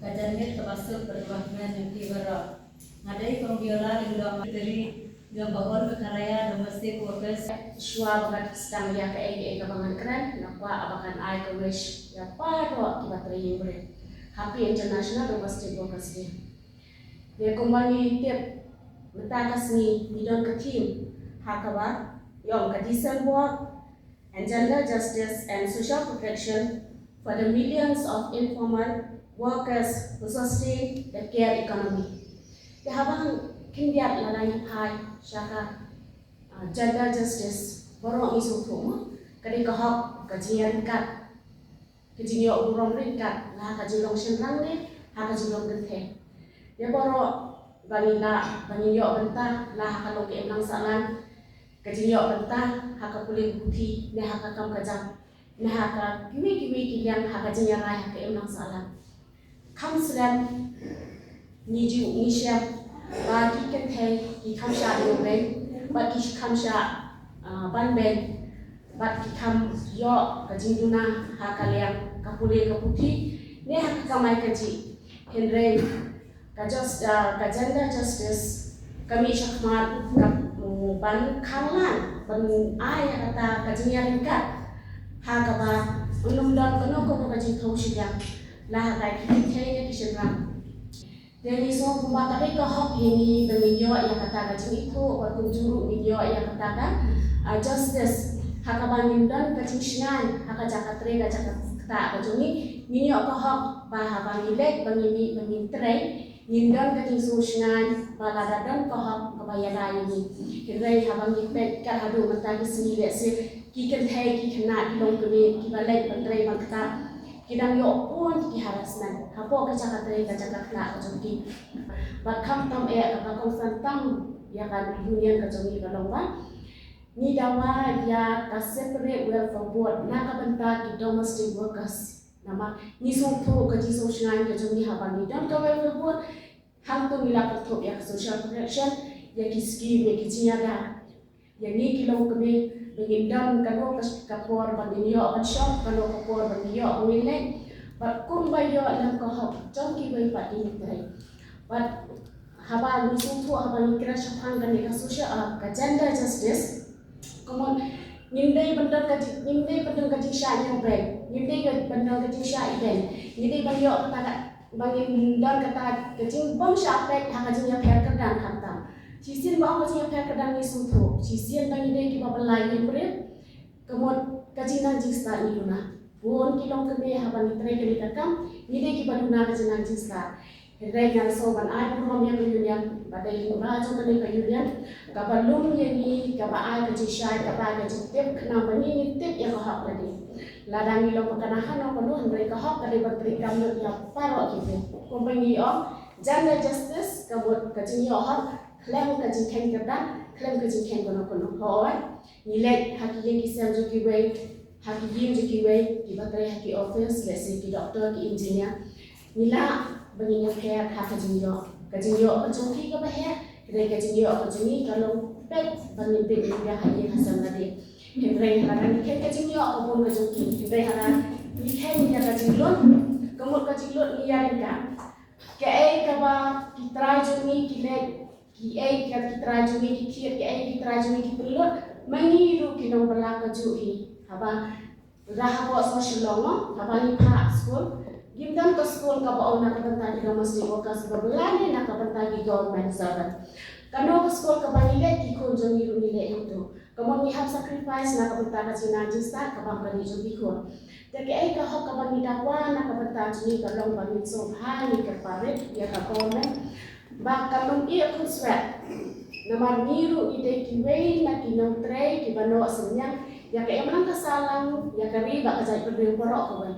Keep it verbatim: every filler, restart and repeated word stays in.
Ka janmiet kaba suk bad kaba kmen ïa phi baroh. Nga dei Kong Viola Lyngdoh, Secretary jong ka All Meghalaya Domestic Workers. Shuwa ba ngan sdang ïa kaei kaei kaba ngan kren, nga kwah ba ngan ai ka wish ïa baroh kiba trei ïing briew Happy International Domestic Workers Day. Te kumba ngi tip, mynta ka sngi ngi don ka theme ha kaba ïong ka Decent Work and Gender Justice and Social Protection for the Millions of Informal Workers Who Sustain the Care Economy. Te haba khyndiat lada ngi phai sha ka, ah, gender justice, baroh ngi sngewthuh mo, ka dei ka hok ka jingïaryngkat, ka jingïoh burom ryngkat, la ha ka jinglong shynrang ne ha ka jinglong kynthei. Ïa baroh ba ngi lah ba ngin ïoh bynta, la ha ka long ka imlang sahlang, ka jingïoh bynta ha ka pule puthi ne ha ka kam ka jam ne ha ka kiwei kiwei ki liang ha ka jingïarai ha ka imlang sahlang. Kham slem ngi ju ngi shem ba ki kynthei ki kham shah ïoh beiñ bad ki kham shah, ah, ban beiñ bad ki kham ïoh ka jingduna ha ka liang ka pule ka puthi ne ha ka kamai kajih. Hynrei ka just, ah, ka gender justice ka mih shakhmat ka, mm, ban khanglad ban ai ïa kata ka jingïaryngkat ha kaba un ym don kano kano ka jingthew shiliang la ha ka ki kynthei ne ki shynrang. Te ngi sngew kumba ka dei ka hok ïa ngi ba ngin ïoh ïa kata ka jingithuh, bad kumjuh ruh ngin ïoh ïa kata ka, ah, justice ha kaba ngin don ka jingshngaiñ ha ka jaka trei ka jaka ktah ka jong ngi. Ngin ïoh ka hok ba haba ngi leit ba ngi mih ba ngin trei ngin don ka jingsngewshngaiñ ba lada don ka hok kaba ïada ïa ngi. Hynrei haba ngi peit kat haduh mynta ki sngi lehse ki kynthei ki khynnah ki longkmie kiba leit ban trei ban ktah ki dang ïoh bun ki harassment hapoh ka jaka trei ka jaka ktah ka jong ki. Bad khamtam eh kaba kongsan tam ïa ka union ka jong ngi ka long ba ngi dawa ïa ka separate welfare board na ka bynta ki domestic workers. Namar ngi sngewthuh ka jingsngewshngaiñ ka jong ngi haba ngi don ka welfare board, hangto ngi la kynthup ïa ka social protection, ïa ki scheme, ïa ki jingïada ïa ngi ki longkmie ba ngin don kano ka, ka por ba ngin ïoh ban shong, kano ka por ba ngin ïoh ban ngin leit, bad kumba ïoh lem ka hok jong kiwei pat ki nongtrei. Bad haba ngi sngewthuh haba ngi kren shaphang kane ka social, ah, ka gender justice, ka mut ngim dei ban don ka jing, ngim dei ban don ka jingshah ïing beiñ, ngim dei ban don ka jingshah ibeiñ, ngi dei ban ïoh kata ka, ba ngin don kata ka jingbym shah peit ha ka jingïapher kyrdan khamtam. Shisien ba ong ka jingïapher kyrdan ngi sngewthuh shisien ba ngi dei kiba bylla ïing briew, ka mut ka jingnang jingstad ngi duna. Bun ki longkmie haba ngi trei kane ka kam ngi dei kiba duna ka jingnang jingstad. Hynrei ngan sngew ban ai burom ïa ka union ba dei lyngba jong kane ka union kaba lum ïa ngi, kaba ai ka jingshai, kaba ai ka jingtip khnang ba ngi ngin tip ïa ka hok lade. Lada ngi long ba ka na hano kano hynrei ka hok ka dei ban treikam lut ïa baroh ki briew. Kumba ngi ong gender justice ka mut ka jingïoh hok khlem ka jingkheiñ kyrdan, khlem ka jingkheiñ kano kano. Hooid, ngi leit ha ki ïing ki sem jong kiwei, ha ki ïing jong kiwei, kiba trei ha ki office, lehse ki doctor, ki engineer. Ngi lah ba ngin ïapher ha ka jingïoh. Ka jingïoh ka jong ki kaba heh, hynrei ka jingïoh ka jong ngi ka long peit ba ngin tip ngin ïa ha ïing ha sem lade. Hynrei lada ngi kheiñ ka jingïoh ka bun ka jong ki, hynrei lada ngi kheiñ ïa ka jinglut, ka mut ka jinglut ngi ïaryngkat. Kaei kaba ki trai jong ngi ki leit, kiei ka ki trai jong ngi ki thied, kaei ki trai jong ngi ki pynlut, ma ngi ruh ki nongbylla kajuh hi. Haba nga hapoh Shillong, haba ngi phah skul, ngim don ka skul kaba ong na ka bynta ki domestic workers ba bylla ne na ka bynta ki government servant. Kano ka skul kaba ngi leit ki khun jong ngi ruh ngi leit hangto. Ka mut ngi hap sacrifice na ka bynta ka jingnang jingstad kaba ym ka dei jong ki khun. Te kaei ka hok kaba ngi dawa na ka bynta jong ngi ka long ba ngin sngewbha ngi kyrpad ïa ka government ba kan ym ïeh khunswet. Namar ngi ruh ngi dei kiwei na ki nongtrei kiba noh synñiang ïa ka imlang ka sahlang, ïa ka ri bad ka jaitbynriew baroh kawei.